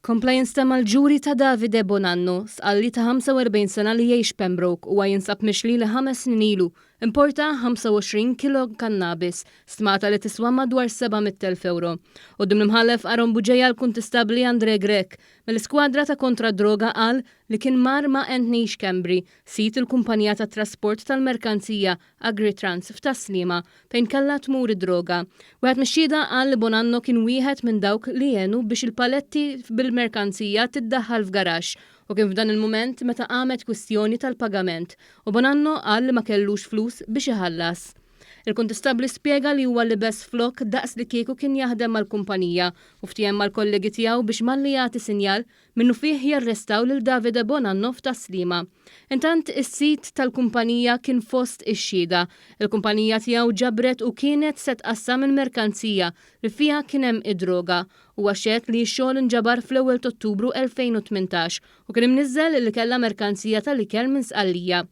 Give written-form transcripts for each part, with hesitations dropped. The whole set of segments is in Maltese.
Kompla jinstema' l-ġuri ta' Davide Bonanno, Sqalli ta' 45 sena li jgħix Pembroke. Huwa jinsab mixli li ħames snin ilu importa 25 kilo kannabis, stmata li tiswa madwar 700,000 ewro. Quddiem l-Imħallef Aaron Bugeja l-Kuntistabbli Andre Grech, mill-Iskwadra ta' Kontra d-Droga qal li kien mar ma' Anthony Schembri, sid il-kumpanija tat-trasport tal-merkanzija Agritrans f'Tas-Sliema, fejn kellha tmur id-droga. Wieħed mix-xhieda qal li Bonanno kien wieħed minn dawk li għenu biex il-paletti bil-merkanzija tiddaħħal f'garaxx u kien f'dan il-mument meta qamet kwistjoni tal-pagament u Bonanno qal li ma kellux flus biex iħallas. Il-kuntistabbli spjega li huwa libes flokk daqs li kieku kien jaħdem mal-kumpanija u ftiehem mal-kollegi tiegħu biex malli jagħti sinjal Minnufih jarrestaw lil Davide Bonanno f'Tas-Sliema. Intant, is-sid tal-kumpanija kien fost ix-xhieda. Il-kumpanija tiegħu ġabret u kienet se tqassam il-merkanzija li fiha kien hemm id-droga. Huwa xehed li x-xogħol inġabar fl-ewwel t'Ottubru 2018 u kien imniżżel li kellha merkanzija tal-ikel minn Sqallija.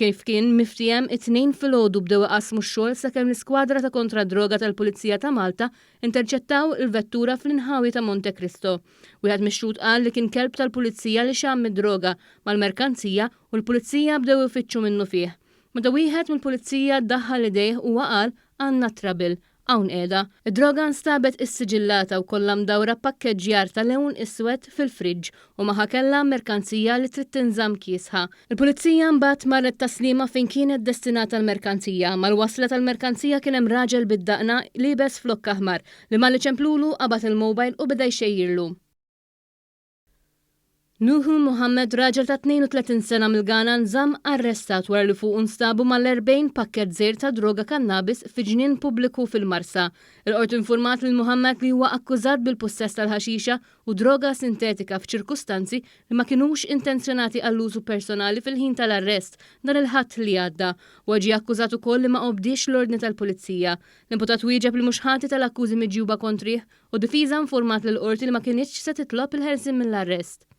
Kif kien miftiehem, it-Tnejn filgħodu bdew iqassmu x-xogħol sakemm l-iskwadra ta' kontra d-droga tal-Pulizija ta' Malta interċettaw il-vettura fl-inħawi ta' Monte Cristo. Wieħed mix-xhud qal li kien kelb tal-pulizija li xamm id-droga mal-merkanzija u l-pulizija bdew ifittxu minnufih. Meta wieħed mill-pulizija daħħal idejh huwa qal għandna t-trouble, hawn qiegħda. Id-droga nstabet issiġillata u kollha mdawra b'pakkeġġjar ta' lewn iswed fil-fridge u magħha kellha merkanzija li trid tinżamm kiesħa. Il-pulizija mbagħad marret Tas-Sliema fejn kienet destinata l-merkanzija. Mal-wasla tal-merkanzija kien hemm raġel bid-daqna liebes flokk aħmar li malli ċemplulu qabad il-mobile u beda jxejjirlu. Nuhu Mohammed, raġel ta' 32 sena mill-Ghana nżamm arrestat wara li fuqu nstabu mal-40 pakkett żgħir ta' droga kannabis fi ġnien pubbliku fil-Marsa. Il-Qorti infurmat lil Mohammed li huwa akkużat bil-pussess tal-ħaxixa u droga sintetika f'ċirkustanzi li ma kinux intenzjonati għall-użu personali fil-ħin tal-arrest nhar il-Ħadd li għadda. Huwa ġie akkużat ukoll li ma obdiex l-ordni tal-Pulizija. L-imputat wieġeb li mhux ħati tal-akkużi miġjuba kontrih u d-difiża infurmat lill-Qorti li ma kinitx se titlob il-ħelsien mill-arrest.